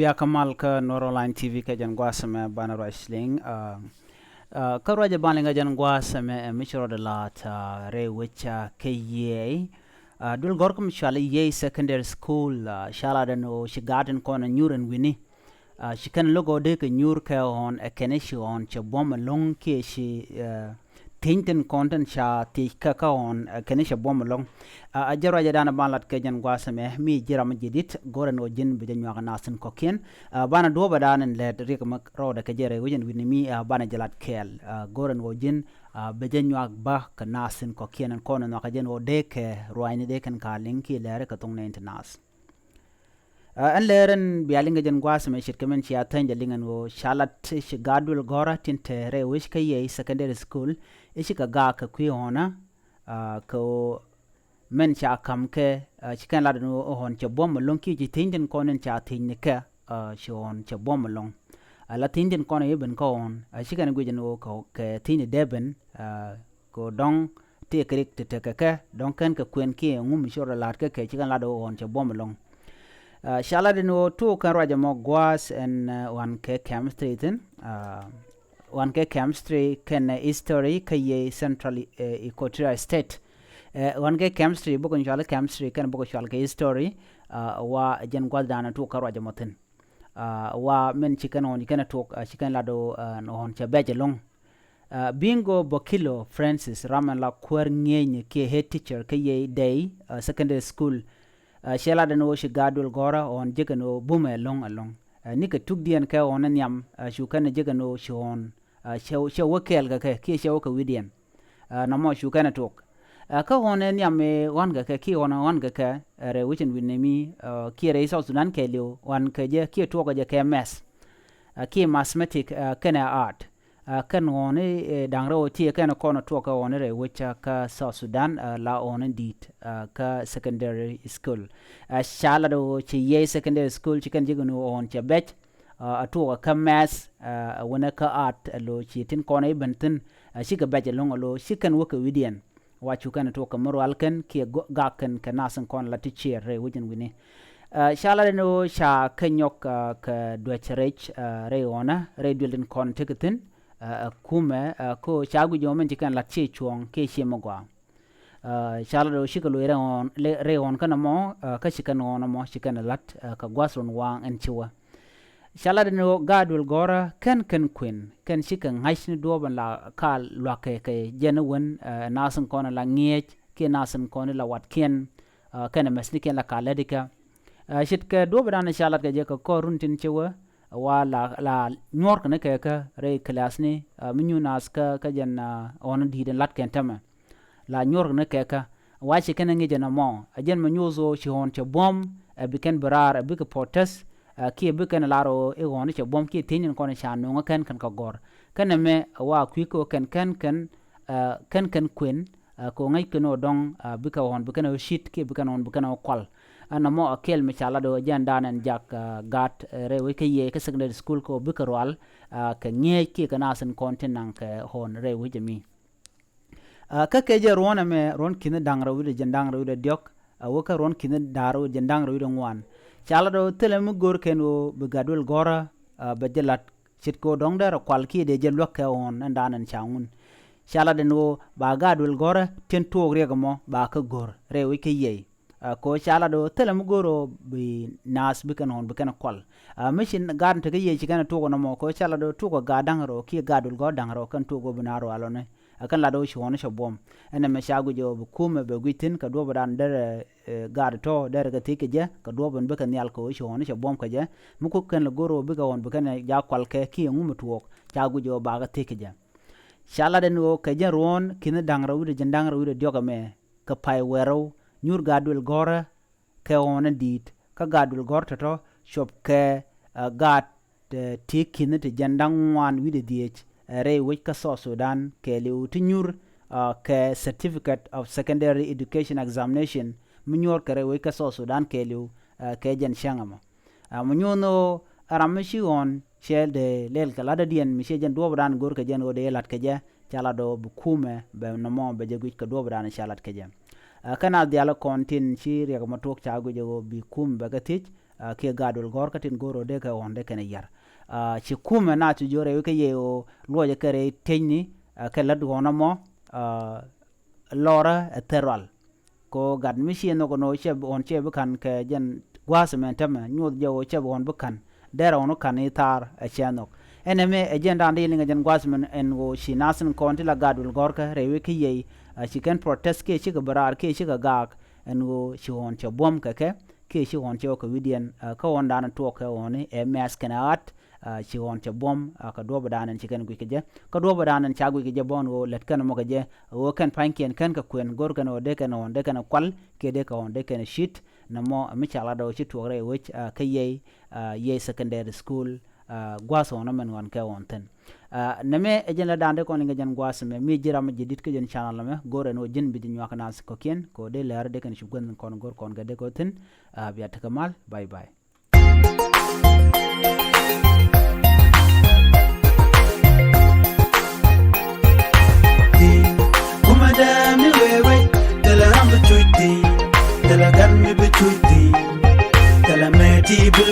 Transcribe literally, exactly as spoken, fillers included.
Yakä mal kä Nuɔr Online T V kɛ jɛn gua̱a̱th ɛmɛ banɛ ruac liŋ. Kä ruacɛ banɛ liŋ kɛ jɛn gua̱a̱th ɛmɛ ɛ mi ci rɔɔdɛ la̱a̱t rɛy wec kä Yei. Duël gɔ̱r kä mi cɔal i̱ Yei Secondary School, ca lat ɛn ɣöö ci gaat tin kɔn ɛ nyuur ɛn wi̱ni. Ci kɛn lo̱k ɣöö dee kɛ nyuur kɛ ɣɔ̱ɔ̱n ɛ kɛn i̱ ci ɣɔ̱ɔ̱n cɛ buɔ̱m ɛlɔ̱ŋ kiɛ ci thieny tin kɔn tin ca thiec kä kä ɣɔ̱ɔ̱n ɛ kɛn i̱ cɛ buɔ̱m ɛlɔ̱ŋ. A jɛ ruacɛ danɛ ban lat kɛ jɛn gua̱a̱th ɛmɛ mi ji̱ ram mi ji̱ di̱t go̱rɛ ni ɣöö ji̱n bi jɛ nyuak ɛ naath tin kɔ̱kiɛn. Banɛ duɔ̱ɔ̱pɛ danɛ lɛt riɛk mi rɔɔdɛ kɛ jɛ rɛy wec ɛn wi̱ni mi banɛ jɛ lat kɛɛl. Go̱rɛ ni ɣöö ji̱n bi jɛ nyuak bä kɛ naath tin kɔ̱kiɛn ɛn kɔn ɛ nhɔakɛ jɛn ɣöö dee kɛ ruaacni dee kɛn ka liŋ kiɛ lɛɛri kɛ thoŋ nɛy ti naath. Ɛn lɛɛr ɛn bia liŋ kɛ jɛn gua̱a̱th ɛmɛ ce̱tkɛ min cia thäny jɛ liŋ ɛn ɣöö ca lat ci gaat duël gɔ̱rä tin te rɛy wec kä Yei Secondary School i̱ cikɛ gaak kɛ kui̱ ɣɔ̱ɔ̱nä. Kɛ ɣöö min ca ka̱m kɛ ci kɛn lat ɛn ɣöö ɣɔ̱ɔ̱n cɛ buɔ̱m ɛlɔ̱ŋ kiɛ ci thieny tin kɔn in ca thiec ni kɛ ci ɣɔ̱ɔ̱n cɛ buɔ̱m ɛlɔ̱ŋ. Ala thieny tin kɔn i̱ ben kä ɣɔ̱ɔ̱n ci kɛn guic ɛn ɣöö kɛ thieny ni dee ben kɛ ɣöö dɔ̱ŋ tëëkɛ rik ti tekɛ kɛ dɔ̱ŋ kɛn kɛ kuɛn kiɛ ŋum ci rɔ la̱a̱t kɛ kɛ ci kɛn lat ɣöö ɣɔ̱ɔ̱n cɛ buɔ̱m ɛlɔ̱ŋ. Ca lat ɛn ɣöö tuɔɔk kɛn ruac ɛmɔ gua̱a̱th ɛn ɣän kɛ chemistry thi̱n. Ɣän kɛ chemistry kɛnɛ history kä Yei Central Equatoria State. Ɣän kɛ chemistry bukɛ cual chemistry kɛnɛ bukɛ cual kɛ history. Wa jɛn gua̱a̱th danɛ tuɔɔk kɛn ruac ɛmɔ thi̱n. Wa min ci kɛn ɣɔ̱ɔ̱n ci kɛn tuɔɔk ci kɛn lat ɣöö ɣɔ̱ɔ̱n cɛ bɛc ɛlɔ̱ŋ. Bingo Bokilo Francis ram ɛn la kuäär ŋi̱eecni kiɛ head teacher kä Yei Day Secondary School. Cɛ lat ɛn ɣöö ci gaat duël gɔ̱rä ɣɔ̱ɔ̱n jek ɛn ɣöö bumɛ ɛlɔ̱ŋ ɛlɔ̱ŋ. Nikɛ tukdiɛn kɛ ɣɔ̱ɔ̱n ɛ nhiam cu kɛn jek ɛn ɣöö ci ɣɔ̱ɔ̱n cɛ wä kɛɛl kɛ kɛ kiɛ cɛ wä kɛ wi̱diɛn. Nɔmɔ cu kɛn ɛ tuɔɔk. Kä ɣɔ̱ɔ̱n ɛ nhiam ɛ ɣɔ̱n kɛ kɛ kiɛ ɣɔ̱ɔ̱n ɛ ɣɔ̱n kɛ kɛ rɛy wec ɛn wi̱n nɛmi kiɛ rɛy South Sudan kɛɛliw ɣɔ̱ɔ̱n kɛ jɛ kiɛ tuɔɔk kɛ jɛ kɛ math kiɛ mathematic kɛnɛ art. Kɛn ɣɔ̱ɔ̱n i̱ da̱ŋ rɛw tiɛ kɛn kɔn tuɔɔk kɛ ɣɔ̱ɔ̱n i̱ rɛy wec kä South Sudan la ɣɔ̱ɔ̱n in di̱i̱t kä secondary school. Ca lat ɣöö ci Yei Secondary School ci kɛn jek ɛn ɣöö ɣɔ̱ɔ̱n cɛ bɛc a tuɔɔk kä math a wänɛ kä art a lo̱ ci tin kɔn i̱ ben thi̱n. Cikɛ bɛc ɛlɔ̱ŋ a lo̱ ci kɛn wä kɛ wi̱diɛn. Wa cu kɛn tuɔk kɛ mi rual kɛn kiɛ gak kɛn kɛ nath in kɔn la ti ciɛɛr rɛy wec in wi̱ni. Ca la den ɣöö ca kɛ nyɔk kɛ duäc rɛc rɛy ɣɔnä rɛy duël in kɔn tekɛ thi̱n. Ɛ kumɛ kä ca guic ɣöö min ci kɛn lat ciɛ cuɔ̱ɔ̱ŋ kiɛ ciɛ mi gɔaa. Ca la den ɣöö cikɛ loc rɛy ɣɔn kä nɔmɔ kä ci kɛn ɣɔn nɔmɔ ci kɛn lat kɛ gua̱th run waaŋ in ci wä. Ca lat ni ɣöö gaat duël gɔ̱rä kɛn kɛn kuën kɛn cikɛ ŋa̱c ni duɔ̱ɔ̱p in la ka lua̱kɛ kɛ jɛn i̱ wen ɛ nath in kɔn in la ŋi̱eec kiɛ nath in kɔn in la watkiɛn. Kɛn ɛ mɛth ni kiɛn la ka lät ikä. Ce̱tkɛ duɔ̱ɔ̱p in dan ca lat kɛ jɛ kɛ kɔr run tin ci wä wa la la nyuɔ̱ɔ̱rkɛ ni kɛ kä rɛy kilath ni mi nyu nath kä kä jɛn ɣɔn in di̱i̱t in lat kɛn tämɛ. La nyuɔ̱rkɛ ni kɛ kä wa ci kɛn ɛ ŋi̱c ɛn ɛmɔ ɛ jɛn mɛ nyoth ɣöö ci ɣɔ̱ɔ̱n cɛ buɔ̱m ɛ bi kɛn bi raar ɛ bikɛ protest. Kiɛ bi kɛn lar ɣöö i̱ ɣɔ̱ɔ̱n cɛ buɔ̱m kiɛ thiecni kɔn ca no̱o̱ŋä kɛn kɛn kɛ gɔ̱r kɛn ɛmɛ ɛ wa kui̱ kä kɛn kɛn kɛn kɛn kɛn kuën. Kɛ ɣöö ŋäc kɛn ɣöö dɔ̱ŋ bikɛ ɣɔ̱ɔ̱n bi kɛn ɣöö cit kiɛ bi kɛn ɣɔ̱ɔ̱n bi kɛn ɣöö kual. Ɛn ɛmɔ ɛ kɛl mi ca lat ɣöö jɛn dan ɛn jak gaat rɛy wec kä yɛ kä secondary school kɛ ɣöö bikɛ rual kɛ ŋi̱eec kiɛ kɛ nath in kɔn tin naŋ kɛ ɣɔ̱ɔ̱n rɛy wec ɛmi. Kä kɛ jɛ ruɔ̱n ɛmɛ ruɔ̱n ki̱n da̱ŋ rɛw wi̱cdɛ jɛn da̱ŋ rɛw wi̱cdɛ diɔ̱k a wä kä ruɔ̱n ki̱n da̱ŋ rɛw wi̱cdɛ jɛn da̱ŋ rɛw wi̱cdɛ ŋuan. Ca lat ɣöö thilɛ mi go̱r kɛn ɣöö bi gat duël gɔ̱rä bɛ jɛ lat ce̱tkɛ ɣöö dɔ̱ŋ derɛ kual kiɛ dee jɛ luäk kɛ ɣɔ̱ɔ̱n ɛn da̱a̱n ɛn ca ŋun. Ca lat ɛn ɣöö ba gat duël gɔ̱rä tin tuɔɔk riɛk ɛmɔ ba kä go̱r rɛy wec kä yɛy. Kɛ ɣöö ca lat ɣöö thilɛ mi go̱r ɣöö bi naath bi kɛn ɣɔ̱ɔ̱n bi kɛn kual. Mi ci gaat in te kä yɛy ci kɛn tuɔɔk ɛn ɛmɔ kɛ ɣöö ca lat ɣöö tuɔɔk ɛ gaat da̱ŋ rɛw kiɛ gaat duël gɔ̱rä da̱ŋ rɛw kɛn tuɔɔk ɣöö bi naath rual ɣɔni. Ɛ kɛn lat ɣöö ci ɣɔ̱ɔ̱n cɛ buɔ̱m ɛn ɛmɛ ca guic ɣöö bi kumɛ bɛ guic thi̱n kɛ duɔ̱ɔ̱p dan derɛ gaat tɔ̱ derɛ kɛ thiec kɛ jɛ kɛ duɔ̱ɔ̱p ɛn bikɛ nhial kɛ ɣöö ci ɣɔ̱ɔ̱n cɛ buɔ̱m kɛ jɛ. Mi kuk kɛn lɛ go̱r ɣöö bikɛ ɣɔ̱ɔ̱n bi kɛn jaak kual kɛ kiɛ ŋumɛ tuɔɔk ca guic ɣöö bakɛ thiec kɛ jɛ. Ca lat ɛn ɣöö kɛ jɛn ruɔ̱ɔ̱n ki̱n da̱ŋ rɛw wi̱cdɛ jɛn da̱ŋ rɛw wi̱cdɛ diɔ̱k ɛmɛ kɛ pay wɛɛrɛw nyuur gaat duël gɔ̱rä kɛ ɣɔ̱ɔ̱n in di̱i̱t kä gaat duël gɔ̱rä tɔ̱tɔ̱ cuɔp kɛ gaat ti ki̱n ti jɛn da̱ŋ ŋuan wi̱cdɛ dhieec rɛy wec kä South Sudan kɛɛliw ti nyuur kɛ Certificate of Secondary Education Examination mi nyuɔr kɛ rɛy wec kä South Sudan kɛɛliw kɛ jɛn cäŋ ɛmɔ. Mɛ nyuɔ̱n ɣöö ɛ ram mi ci ɣɔ̱ɔ̱n cɛ dee lɛl kɛ latdädiɛn mi ciɛ jɛn duɔ̱ɔ̱pdan go̱r kɛ jɛn ɣöö dee la̱t kɛ jɛ ca lat ɣöö bi kumɛ bɛ nɔmɔ bɛ jɛ guic kɛ duɔ̱ɔ̱pdan ca lat kɛ jɛ. Kä na dhial kɔn tin ci riɛk mɔ tuɔɔk ca guic ɣöö bi kumɛ bɛ kɛ thiec. kiɛ gaat duël gɔ̱rkä tin go̱o̱r ɣöö dee kɛ ɣɔ̱n dee kɛn ɛ yar. Ci kumɛ na ci jiök rɛy wec kä yiëë ɣöö luɔcɛ kɛ rɛy tiecni kɛ lät ɣɔ̱n ɛmɔ lɔrä ɛ thil rual. Kɛ ɣöö gat mi ciɛ nhɔk ɛn ɣöö cɛ ɣɔ̱n cɛ bi ka̱n kɛ jɛn gua̱a̱th ɛmɛ tämɛ nyuɔth jɛ ɣöö cɛ bi ɣɔ̱n bi ka̱n derɛ ɣɔ̱n ka̱n i̱ thaar ɛ cɛ nhɔk. Ɛn ɛmɛ ɛ jɛn da̱a̱n di liŋ ɛ jɛn gua̱a̱th ɛmɛ ɛn ɣöö ci nath tin kɔn ti la gaat duël gɔ̱rkä rɛy wec kä yiëë ci kɛn protest kiɛ cikɛ bi raar kiɛ cikɛ gaak ɛn ɣöö ci ɣɔ̱n cɛ buɔ̱m kɛ kɛ kiɛ ci ɣɔ̱n cɛ wä kɛ wi̱diɛn kä ɣɔ̱n da̱a̱n tuɔɔk kɛ ɣɔ̱n ɛ mɛth kɛn ɣa̱t. Ci ɣɔ̱n cɛ buɔ̱m kɛ duɔ̱ɔ̱p da̱a̱n ɛn ci kɛn guic kɛ jɛ kä duɔ̱ɔ̱p da̱a̱n ɛn ca guic kɛ jɛ bä ɛn ɣöö lät kɛn ɛmɔ kɛ jɛ ɣöö kɛn pa̱nykiɛn kɛn kɛ kuɛn go̱r kɛn ɣöö dee kɛn ɣɔ̱n dee kɛn kual kiɛ dee kɛ ɣɔ̱n dee kɛn shit. Nɛmɔ mi ca lat ɣöö ci tuɔɔk rɛy wec kä yiëë yiëë secondary school gua̱a̱th ɣɔ̱n ɛmɛn ɣɔ̱n kɛ ɣɔ̱n thi̱n. Nɛmɛ ɛ jɛn lɛ da̱a̱n dee kɔn liŋ kɛ jɛn gua̱a̱th ɛmɛ mi ji̱ ram mi ji̱ di̱t kä jɛn channel ɛmɛ go̱r ɛn ɣöö ji̱n bi ji̱ nyuak naath kɔ̱kiɛn kɛ ɣöö dee lɛr dee kɛn ci guänh kɔn go̱r kɔn kɛ dee kɛ thi̱n. Bia tekɛ mal, bye bye. Kuma dɛ mi wee wec, thilɛ ram bi cuc thi̱n, thilɛ gat mi bi cuc thi̱n, thilɛ mɛ ti bi